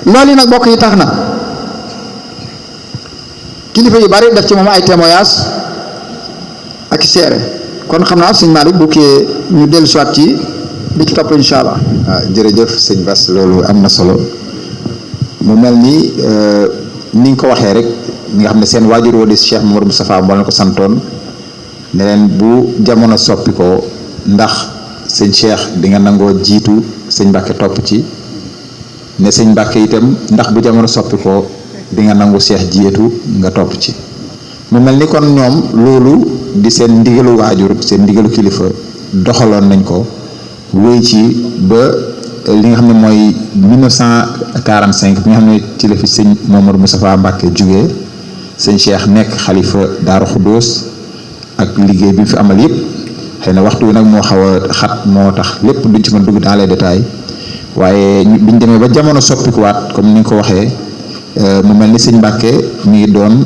loolu yi nag bokk yi tax na kilifa yu bari def ci moom ay témoignage ak seere kon xam naa sëñ Malick bu kii ñu dellu siwaat ci bi ci topp incha allah. jërëjëf sëñ Bass loolu am na solo mu mel ni ni nga ko waxee rek ñi nga xam ne seen waajur woo di Cheikh Mamadou Moustapha moo leen ko santoon ne leen bu jamono soppi ko ndax sëñ Cheikh di nga nangoo jiitu sëñ Mbàkke topp ci ne sëñ Mbàkke itam ndax bu jamono soppi ko di nga nangu Cheikh jiitu nga topp ci mu mel ni kon ñoom loolu di seen ndigalu waajur seen ndigalu kilifa doxaloon nañ ko wéy ci ba li nga xam ne mooy 1945 bi nga xam ne ci la fi sëñ Mamadou Moustapha Mbàkke jugee sëñ Cheikh nekk xalifa Daaru Xuddoos ak liggéey bi fi amal yëpp xëy na waxtu wi nag moo xaw a xat moo tax lépp duñ ci mën dugg dans les détails waaye biñ demee ba jamono soppikuwaat comme ni nga ko waxee mu mel ni sëñ Mbàkke mi ngi doon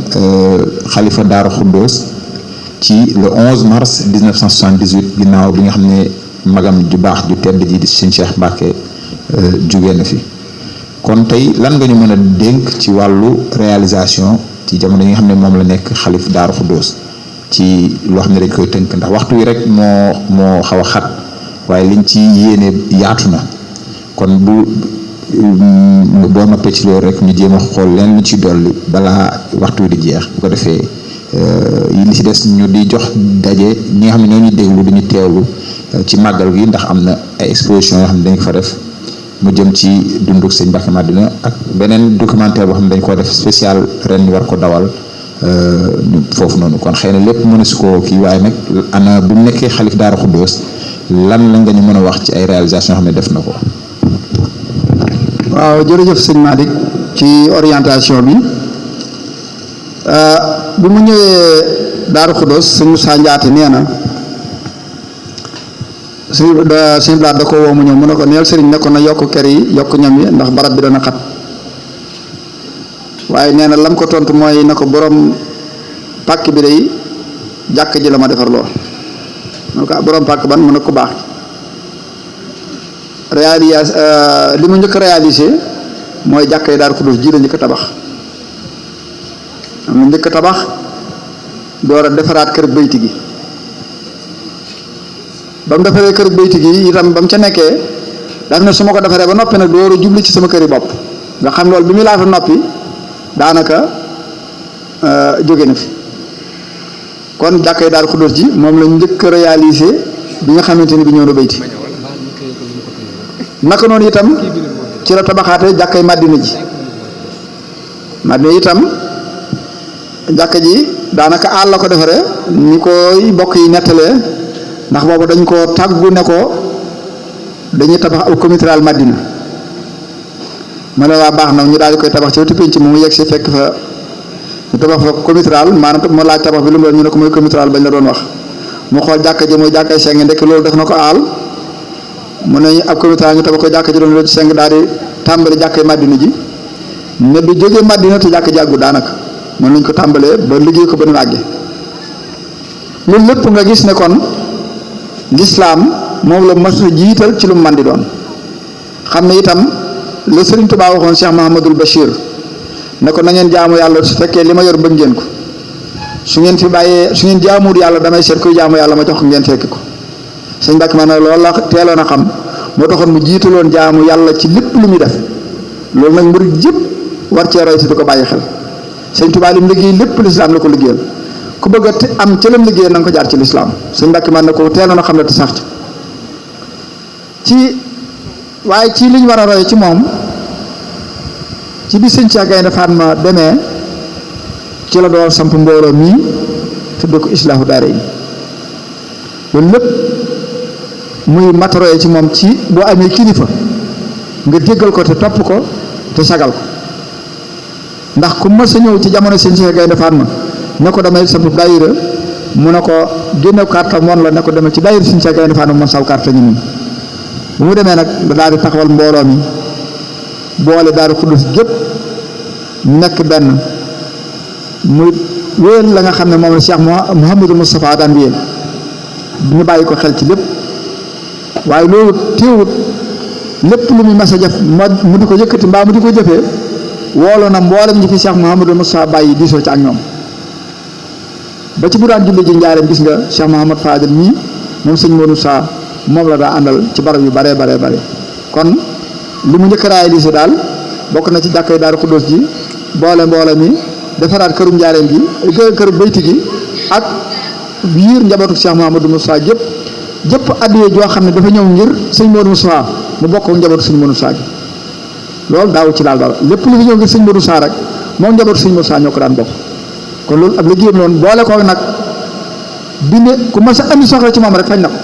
xalifa Daaru Xuddoos ci le 11 mars 1978 ginnaaw bi nga xam ne magam ju baax ju tedd ji di sëñ Cheikh Mbàkke jugee na fi kon tey lan nga ñu mën a dénk ci wàllu réalisation ci jamono yi nga xam ne moom la nekk xalif Daaru Xuddoos ci loo xam ne dañ koy tënk ndax waxtu wi rek moo xaw a xat waaye liñ ci yéene yaatu na kon boo noppee ci loolu rek ñu jéem a xool leen lu ci dolli balaa waxtu wi di jeex bu ko defee li ci des ñu di jox daje ñi nga xam ne ñoo ñuy déglu duñu teewlu ci màggal gi ndax am na ay exposition yoo xam ne dañ ko fa def mu jëm ci dundu sëñ Mbàkke Madina ak beneen documentaire boo xam ne dañ ko def spécial ren war ko dawal foofu noonu kon xëy na lépp mën a su ko kii waaye nag ana bu mu nekkee xalif Daaru Xuddoos lan la nga ñu mën a wax ci ay réalisation yoo xam ne def na ko. waaw jërëjëf sëñ Malick ci orientation bi bi mu ñëwee Daaru Xuddoos sëñ Moussa Ndiaté nee na sëñ Blaat da ko woo mu ñëw mu ne ko neel sëriñ ne ko na yokk kër yi yokk ñam yi ndax barab bi dana xat waaye nee na lam ko tontu mooy na ko borom pàkk bi day jàkk ji la ma defar lool mu ne ko borom pàkk ban mu ne ko baax li mu njëkk réalisé mooy jàkk yi Daaru Xuddoos ji la njëkk tabax am na njëkk tabax door a defaraat kër bayti gi ba mu defaree kër bayti gi itam ba mu ca nekkee daf ne su ma ko defaree ba noppi nag door a jubli ci sama këri bopp nga xam loolu bi muy laata noppi daanaka jóge na fi kon jàkkay Daaru Xuddoos ji moom la njëkk a réalisé bi nga xamante ni bi ñëw na bayti naka noonu itam ci la tabaxaate jàkkay Madina ji Madina itam jàkka ji daanaka àll la ko defaree ni koy bokk yi nettalee ndax boobu dañ ko tàggu ne ko dañuy tabax al comitral Madina mu ne waa baax na ñu daal di koy tabax ci wetu penc mu yegg si fekk fa ñu tabax fa comitral maanaam mu laaj tabax bi lu mu doon ñu ne ko mooy comitral bañ la doon wax mu xool jàkka ji mooy jàkkay seng ndekk loolu def na ko aal mu ne ab comitral ñu tabax ko jàkka ji doon loolu ci seng daal di tàmbali jàkkay Madina ji ne bi jógee Madina te jàkka ji àggu daanaka mën nañ ko tàmbalee ba liggéey ko ba nu àggee loolu lépp nga gis ne kon lislaam moom la mas a jiital ci lu mu man di doon xam ne itam la Sëriñ Tuubaa waxoon Cheikh Mahamadul Bachir ne ko na ngeen jaamu yàlla su fekkee li ma yor bëgg ngeen ko su ngeen fi bàyyee su ngeen jaamuwul yàlla damay seet kuy jaamu yàlla ma jox ko ngeen fekk ko sëñ Mbàkke ma ne loolu la teeloon a xam moo taxoon mu jiitaloon jaamu yàlla ci lépp lu muy def loolu nag murid yëpp war cee roy te di ko bàyyi xel sëñ Tuubaa lim liggéey lépp lislaam la ko liggéeyal ku bëgg a am ca lam liggéey na nga ko jaar ci lislaam sëñ Mbàkke man na ko teeloon a xam ne te sax ci waaye ci liñ war a roy ci moom ci bi sëñ Cheikh Gaynde Fatma demee ci la door samp mbooloo mii tudd ko islaahu daara yi loolu lépp muy matoroye ci moom ci boo amee kilifa nga déggal ko te topp ko te sagal ko ndax ku mës a ñëw ci jamono sëñ Cheikh Gaynde Fatma ne ko damay samp daayira mu ne ko génne carte moon la ne ko demee ci daayira sëñ Cheikh Gaynde Fatma moom saw carte ñu nii bu mu demee nag daal di taxawal mbooloo mi boole Daaru Xuddoos gépp nekk benn muy wéyal la nga xam ne moom la Cheikh Mouhamadul Moustapha daan wéyal ñu bàyyi ko xel ci lépp waaye loolu téewut lépp lu muy mas a jëf mu di ko yëkkati mbaa mu di ko jëfee woolu na mboolem ñi fi Cheikh Mouhamadou Moustapha bàyyi diisoo ci ak ñoom ba ci bu daan julli ji njaareem gis nga Cheikh Mouhamad Fadel mii moom sëñ Modou Sa moom la daa àndal ci barab yu bare kon li mu njëkk a réalisé daal bokk na ci jàkkay Daaru Xuddoos ji boole mi defaraat këru njaareem gi këru bayti gi ak biir njabootu Cheikh Mouhamadou Moustapha jëpp addiye joo xam ne dafa ñëw ngir sëñ Modou Moustapha mu bokk ak njabootu sëñ Modou Moustapha gi loolu daaw ci laal dara lépp lu fi ñëw ngir sëñ Modou Moustapha rek moom njabootu sëñ Modou Moustapha ñoo ko daan bokk kon loolu ab liggéeyam noonu boole ko nag binde ku mas a andi soxla ci moom rek fañ na ko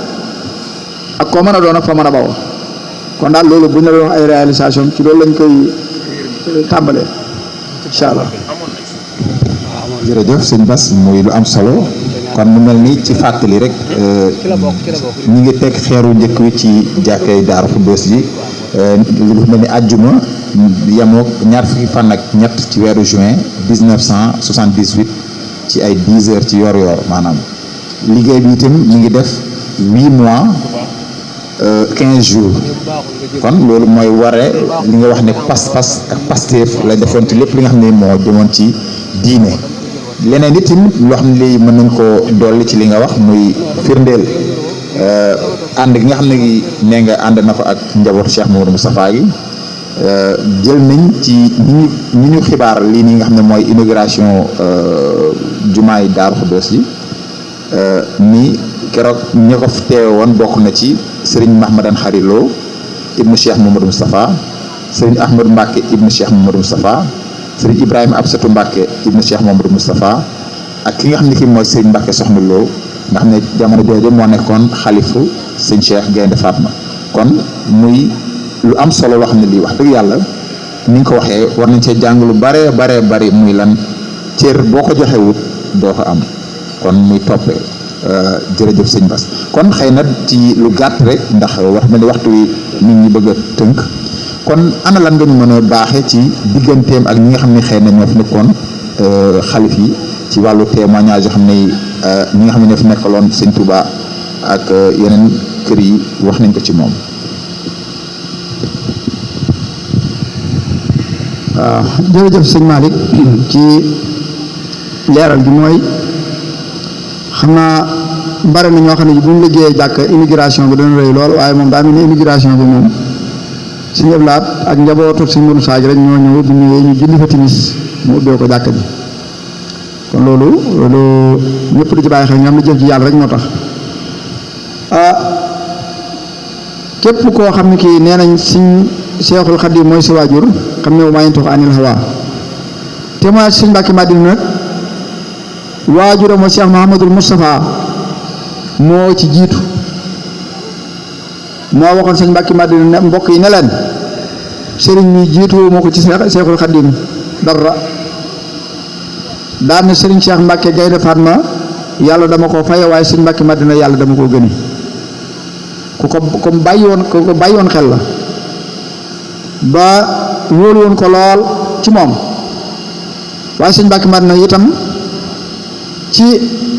ak koo mën a doon ak fa mën a bawoo kon daal loolu bu ñu la doon wax ay réalisation ci loolu lañ koy tàmbalee incha allah. jërëjëf sëñ Bass muy lu am solo kon mu mel ni ci fàttali rek ñi ngi teg xeeru njëkk wi ci jàkkay Daaru Xuddoos ji lu mel ni àjjuma yemook ñaar fukki fan ak ñett ci weeru juin 1978 ci ay 10 heures ci yor-yor maanaam liggéey bi itam ñu ngi def 8 mois 15 jours kon loolu mooy waree li nga wax ne pas-pas ak pasteef la defoon ci lépp li nga xam ne moo jëmoon ci diine leneen itam loo xam ne lii mën nañ koo dolli ci li nga wax muy firndeel ànd gi nga xam ne gi nee nga ànd na ko ak njabootu Cheikh Mouhamadou Moustapha gi jël nañ ci ñi ñu xibaar lii nii nga xam ne mooy inauguration jumaay Daaru Xuddoos yi ni keroog ñi ko teewe woon bokk na ci Serigne Mahmadan Xarilo ibnu Cheikh Mouhamadou Moustapha Serigne Ahmadou Mbacke ibnu Cheikh Mouhamadou Moustapha Serigne Ibrahima Absatou Mbacke ibnu Cheikh Mouhamadou Moustapha ak ki nga xam ne kii mooy Serigne Mbacke Soxna Lo nga xam ne jamono jooju moo nekkoon xalifu sëñ Cheikh Gaynde Fatma kon muy lu am solo loo xam ne lii wax dëgg yàlla ni nga ko waxee war nañ cee jàng lu bare bari muy lan cër boo ko joxewut doo ko am kon muy toppee jërëjëf sëñ Bass kon xëy na ci lu gàtt rek ndax wax mel ni waxtu wi nit ñi bëgg a tënk kon ana lan nga ñu mën a baaxee ci digganteem ak ñi nga xam ne xëy na ñoo fi nekkoon xalif yi ci wàllu témoignage yoo xam ne ñi nga xam ne ñoo fi nekkaloon sëñ Touba ak yeneen kër yi wax nañ ko ci moom. waaw jërëjëf sëñ Malick ci leeral gi mooy xam naa bari na ñoo xam ne bu ñu liggéeyee jàkk immigration bi dana rëy lool waaye moom daa mel ni immigration bi moom suñu ëblaat ak njabootu suñu mënu saaj rek ñoo ñëw bu ñëwee ñu julli fa timis mu ubbee ko jàkk ji kon loolu ñëpp di ci bàyyi xel nga xam ne jëf ci yàlla rek moo tax képp koo xam ne kii nee nañ suñ Seexul Xadiim mooy sa waajur xam ne maa yantiqu anil hawaa te mooy suñ Mbàkke Madina nag waajuram wa Cheikh Mouhamadul Moustapha moo ci jiitu moo waxoon sëñ Mbàkke Madina ne mbokk yi ne leen sëriñ mi jiitu moo ko ci Seexul Xadiim dara daan na sëriñ Cheikh Mbàkke Gaynde Fatma yàlla dama ko faye waaye sëñ Mbàkke Madina yàlla dama koo gëni ku ko bàyyi woon xel la ba wóolu woon ko lool ci moom waaye sëñ Mbàkke Madina itam ci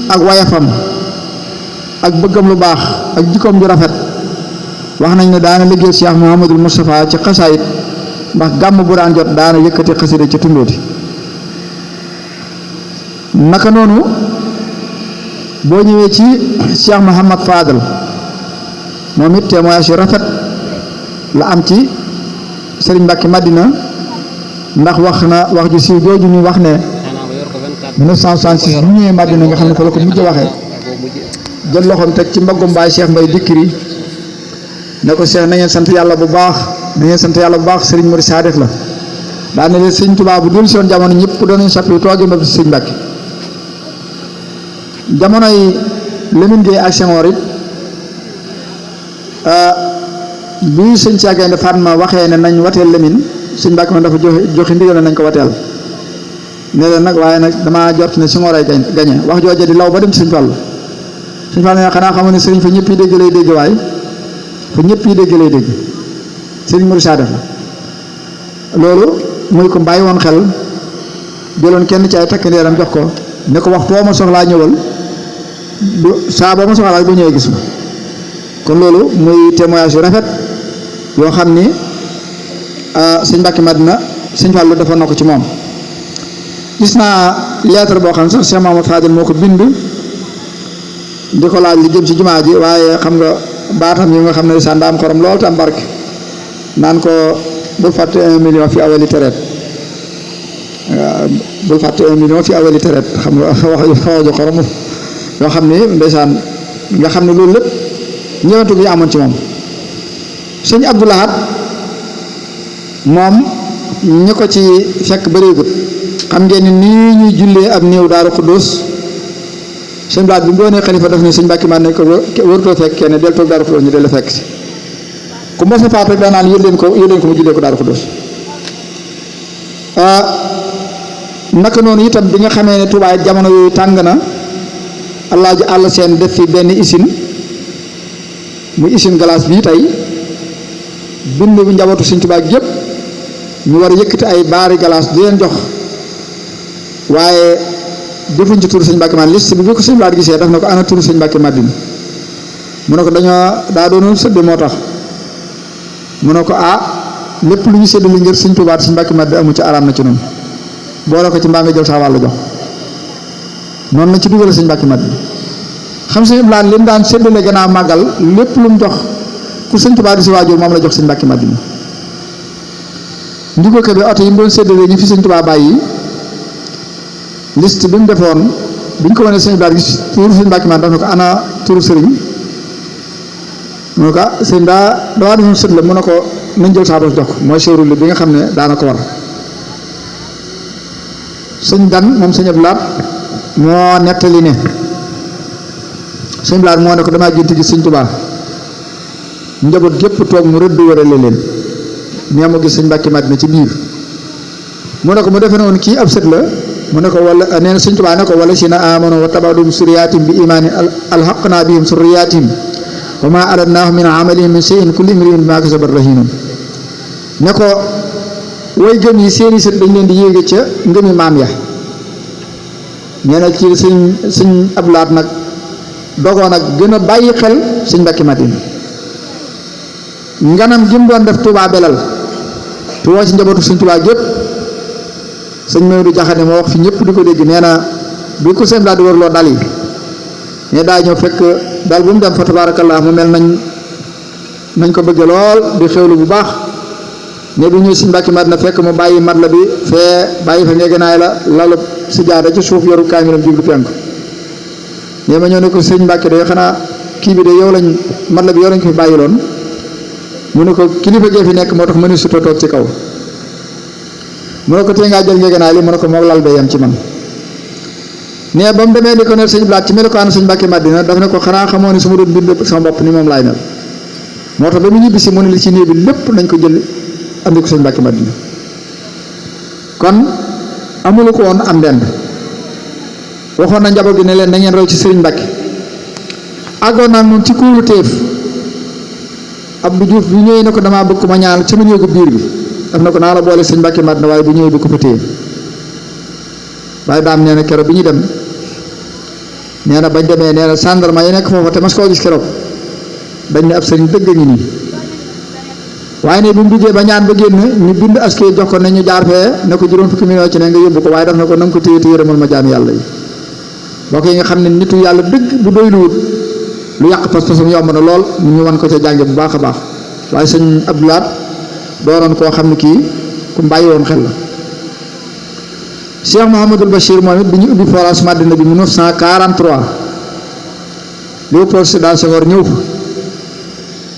ak wayafam ak bëggam lu baax ak jikkoom ju rafet wax nañ ne daana liggéey Cheikh Mouhamadul Moustapha ci xasaayit ndax gàmm bu daan jot daana yëkkati xasida ca tundooti naka noonu boo ñëwee ci Cheikh Mouhamad Fadel moom it témoignage yu rafet la am ci Serigne Mbacke Madina ndax wax ju siiw jooju ñu wax ne 1966 bu ñëwee Madina nga xam ne fa la ko mujj waxee jël loxoom teg ci mbaggum baay Cheikh Mbay Dikkiri ne ko Cheikh na ngeen sant yàlla bu baax Serigne Mori Sadikh la daa ne leen Sëñ Tuubaa bu dul si woon jamono ñëpp doon nañu soppi toogee mbab si Sëñ Mbacke jamonoy Lamine Gueye ak Senghor it bi sëñ Cheikh Gaynde Fatma waxee ne nañ wateel Lamine Sëñ Mbàkke man dafa joxe ndigal ne nañ ko wateel ne leen nag waaye nag damaa jort ne Senghor ay gañe wax jooje di law ba dem ci Sëñ Fallu Sëñ Fallu ne xanaa xamu ne sëriñ fa ñëpp yi dégg lay dégg waaye fa ñëpp yi dégg lay dégg sëriñ Mori Sadikh la loolu muy ko bàyyi woon xel jëloon kenn ci ay takk ndeeram jox ko ne ko waxtu woo ma soxlaa ñëwal saa boo ma soxlaa bu ñëwee gis ma kon loolu muy témoignage yu rafet yoo xam ni sëñ Mbàkke Madina sëñ Fallu defoon na ko ci moom. gis naa lettre boo xam ne sax Cheikh Mamadou Fadil moo ko bind di ko laaj li jëm ci jumaa ji, waaye xam nga baatam yi nga xam ne sànda am xorom lool te am barke naan ko bul fàtte 1 million fi awali tereet, bul fàtte 1 million fi awali tereet, xam nga wax yu xorom yoo xam ni ndeysaan nga xam ne loolu lépp ñëwantu bi amoon ci moom. sëñ Abdou Lahad moom ñi ko ci fekk bëreegut, xam ngeen ni nii ñuy jullee ab néew Daaru Xuddoos sëñ Blaat bi mu doonee xalifa daf ne sëñ Mbàkke Madina ko warutoo fekk kenn del toog Daaru Xuddoos ñu del la fekk si ku mos a faat rek daa naan yël leen ko mu jullee ko Daaru Xuddoos. naka noonu itam bi nga xamee ne Tuubaa jamono yooyu tàng na Alaaji Àll Seen def fi benn usine muy usine glace bii tey bind bu njabootu sëñ Tuubaa gépp ñu war a yëkkati ay baari glace di leen jox, waaye defuñ ci turu sëñ Mbàkke Madina. liste bi ko sëñ Blaat gisee daf na ko ana turu sëñ Mbàkke Madina, mu ne ko daa doonoon sëdd moo tax, mu ne ko lépp lu ñu séddale ngir sëñ Tuubaa sëñ Mbàkke Madina amu ci araam na ci noonu, boole ko ci mbaa nga jël sa wàllu jox. noonu lañ ci dugal sëñ Mbàkke Madina. xam sëñ Blaat li mu daan séddale gannaaw màggal lépp lu mu jox ku sëñ Tuubaa di si waajur moom la jox sëñ Mbàkke Madina. ndigo ko bi oto yi mu doon séddale ñu fi sëñ Tuubaa bàyyi liste bi mu defoon biñ ko wane sëñ Blaat gis turu sëñ Mbàkke Madina daf na ko ana turu sëriñ, mu ne ko sëñ damaa defoon sët la, mu ne ko nañ jël saa bos jox ko mooy sewrul bi nga xam ne daana ko war. sëñ Dan moom sëñ Abdou Lahad moo nettali ne sëñ Blaat moo ne ko damaa gént gis sëñ Tuubaa njaboot gépp toog mu rëdd wërale leen nee ma gis sëñ Mbàkke Madina ci biir, mu ne ko mu defe ne woon kii ab sët la, mu ne ko wala nee na sëñ Tuubaa ne ko wala si na amano wa tabadum suriyaatim bi imaani alxaqnaa bihim suriyaatim wa maa alatnaahu min amalihim min shay'in kullu imri'in bimaa kasaba rahiinun. ne ko way gëm yi seeni sët dañ leen di yéege ca ngëmi maam ya. nee na ci sëñ Abdou Lahad nag dogoon ak gën a bàyyi xel sëñ Mbàkke Madina. nganam gi mu doon def Touba Belal te woo ci njabootu sëñ Touba gépp sëñ Maodo Jaxate moo wax fi ñëpp di ko dégg, nee na bi ko sëñ daal di wërloo dal yi ne daa ñëw fekk dal bu mu dem fa tabarakallah mu mel nañ ko bëgge lool di xewlu bu baax, ne bu ñuy sëñ Mbàkke Madina fekk mu bàyyi mat la bi fee bàyyi fa ngeeganaay la lalu si jaada ci suuf yoru kaamilam jublu penku. ne ma ñëw ne ko sëñ Mbàkke de xanaa kii bi de yow lañ mat la bi yow lañ ko fi bàyyiloon, mu ne ko kilifa gee fi nekk moo tax mënu suta toog ci kaw, mu ne ko tey ngaa jël ngeeganaay li, mu ne ko moo lal de yam ci man. ne ba mu demee di ko ne sëñ Blaat ci melokaanu sëñ Mbàkke Madina daf ne ko xanaa xamoo ne su ma doon bind sama bopp ni moom laay mel, moo tax ba mu ñibbisi mu ne li ci néeg bi lépp nañ ko jël andi ko sëñ Mbàkke Madina. kon amulu ko woon am ndend, waxoon na njaboot gi ne leen na ngeen roy ci sëriñ Mbàkke. àggoon naa moom ci kuulu téef Abdou Diouf bi ñëwee ne ko damaa bëgg ma ñaan sama néegu biir bi, daf na ko naa la boole sëñ Mbàkke Madina waaye bu ñëwee du ko fa téye. waaye daam nee na keroog bi ñu dem nee na bañ demee nee na gendarme yi nekk foofa te mas koo gis keroog dañ ne ab sëriñ dëgg ngi nii, waaye ne bi mu duggee ba ñaan ba génn ñu bind askay jox ko ne ñu jaar fee ne ko juróom fukki million ci ne nga yóbbu ko, waaye daf na ko na nga ko téye te yërëmal ma jaam yàlla yi. bokk yi nga xam ne nitu yàlla dëgg bu doy luwut lu yàq pas-pasam yomb na lool ñu wan ko ca jànge bu baax a baax. waaye sëñ Abdou Lahad doonoon koo xam ne kii ku mbàyyi woon xel la. Cheikh Mouhamadul Bachir moom it bi ñu ubbi forage Madina bi 1943 Léopold Sédar Senghor ñëw fa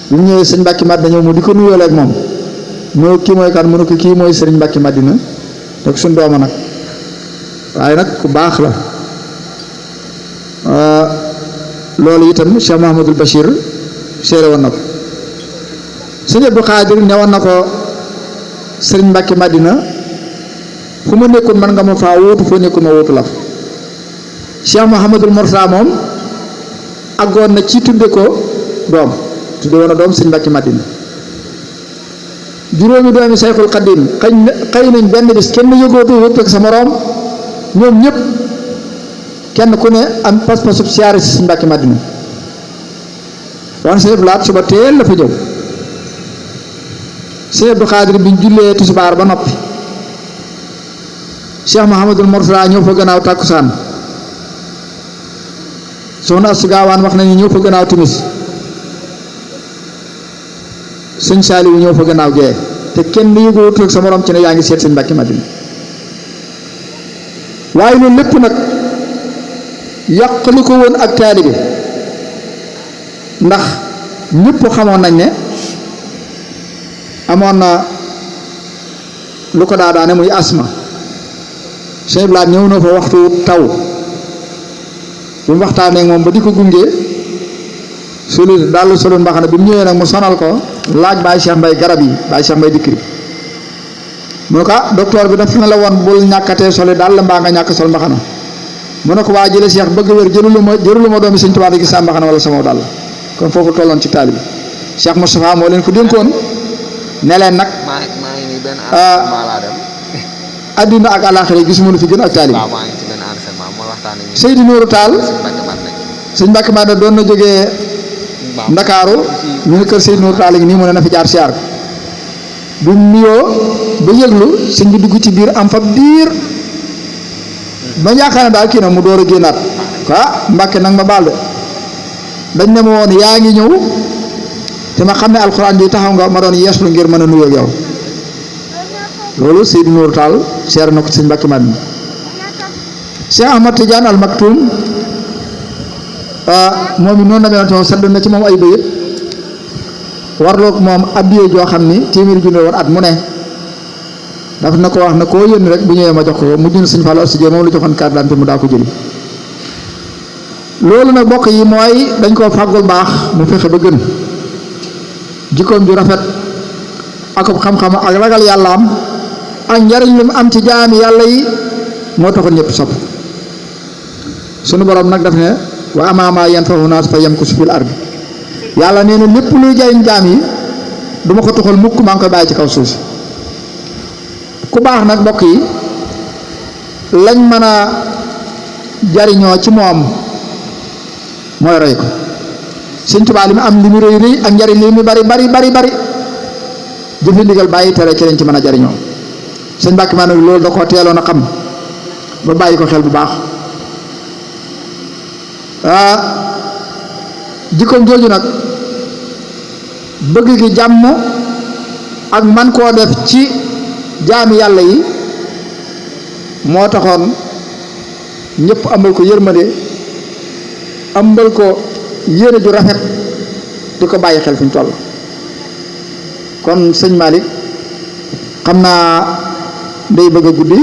bi mu ñëwee sëñ Mbàkke Madina ñëw mu di ko nuyoo ak moom ñëw kii mooy kan mu ne ko kii mooy sëriñ Mbàkke Madina te suñ dooma nag waaye nag ku baax la. loolu itam Cheikh Mouhamadul Bachir seere woon na ko. sëñ Abdou Khadir newoon na ko sëriñ Mbàkke Madina fu ma nekkul man nga ma faa wóotu foo nekkul ma wóotu la fa. Cheikh Mouhamadul Mourtada moom àggoon na ci tudde ko doom tudde woon na doom sëñ Mbàkke Madina. juróomi doomi Sayxul Xadim xëy nañ benn bis kenn yëgootu wëpp ak sa moroom ñoom ñëpp kenn ku ne am pas-pasub siyaare si sëñ Mbàkke Madina. wan sëñ Abdou Lahad suba teel la fa ñëw Sëñ Abdou Khadir biñ jullee tisbaar ba noppi Cheikh Mouhamadul Mourtada ñëw fa gannaaw tàkkusaan soxna Astu Gaawaan wax nañu ñëw fa gannaaw timis sëñ Saaliwu ñëw fa gannaaw gee te kenn yëguwut ak sa morom ci ne yaa ngi seet sëñ Mbàkke Madina waaye loolu lépp nag yàqalu ko woon ak taalibe ndax ñëpp xamoon nañ ne amoon na lu ko daane muy asma Sëñ Blaat ñëw na fa waxtu taw bi mu waxtaanee moom ba di ko gunge solu daal solu mbaxana bi mu ñëwee nag mu sonal ko laaj Baye Cheikh Mbay garab yi Baye Cheikh Mbay dikk mu ne ko docteur bi daf na la woon bul ñàkkatee soli daal la mbaa nga ñàkk sol mbaxana mu ne ko waa jële Cheikh bëgg wér jëlulu ma doomi Sëñ Tuubaa di gis sa mbaxana wala sama dàll kon foofu tolloon ci taalibe Cheikh Moustapha moo leen ko dénkoon ne leen nag adduna ak àllaaxira gisuma lu fi gën ak taalibe Seydou Nourou Tall sëñ Mbàkke Madina doon na jógee Ndakaaru ñu ne kër Seydou Nourou Tall ngi nii mu ne na fi jaar siyaar bi mu nuyoo ba yëglu sëñ bi dugg ci biir am fab diir ba yaakaar ne daal kii nag mu door a génnaat Mbàkke nag ma baal de dañ ne ma woon yaa ngi ñëw te ma xam ne alxuraan ji taxaw nga ma doon yeeslu ngir mën a nuyoo ak yow loolu Seydou Nourou Tall seer na ko sëñ Mbàkke Madina Cheikh Ahmad Tidiane Al Maktoum moom it noonu la mel noonu sedd na ci moom ay bayit warloog moom addiyee joo xam ni téeméeri junne woon at mu ne daf na ko wax na koo yónni rek bu ñëwee ma jox ko mu jënd sëñ Fallou Astou moom la joxoon carte d'identité mu daa ko jëli loolu nag bokk yi mooy dañ koo fàggul baax mu fexe ba gën jikkoom ju rafet ak xam-xam ak ragal yàlla am ak njariñ lu mu am ci jaami yàlla yi moo taxoon ñëpp sopp sunu borom nag daf ne wa amaama yanfa'u naas fa yamkusu fil ardi yàlla nee na lépp luy jariñ jaam yi du ma ko tuxal mukk maa ngi koy bàyyi ci kaw suuf ku baax nag mbokk yi lañ mën a jariñoo ci moom mooy roy ko Sëñ Tuubaa li mu am li mu rëy rëy ak njariñ li mu bari jëfe ndigal bàyyi tere ci lañ ci mën a jariñoo Sëñ Mbàkke Madina nag loolu da koo teeloon a xam ba bàyyi ko xel bu baax jikkoom jooju nag bëgg gi jàmm ak man koo def ci jaami yàlla yi moo taxoon ñëpp amal ko yërmande amal ko yéene ju rafet di ko bàyyi xel fi ñu toll kon sëñ Malick xam naa day bëgg a guddi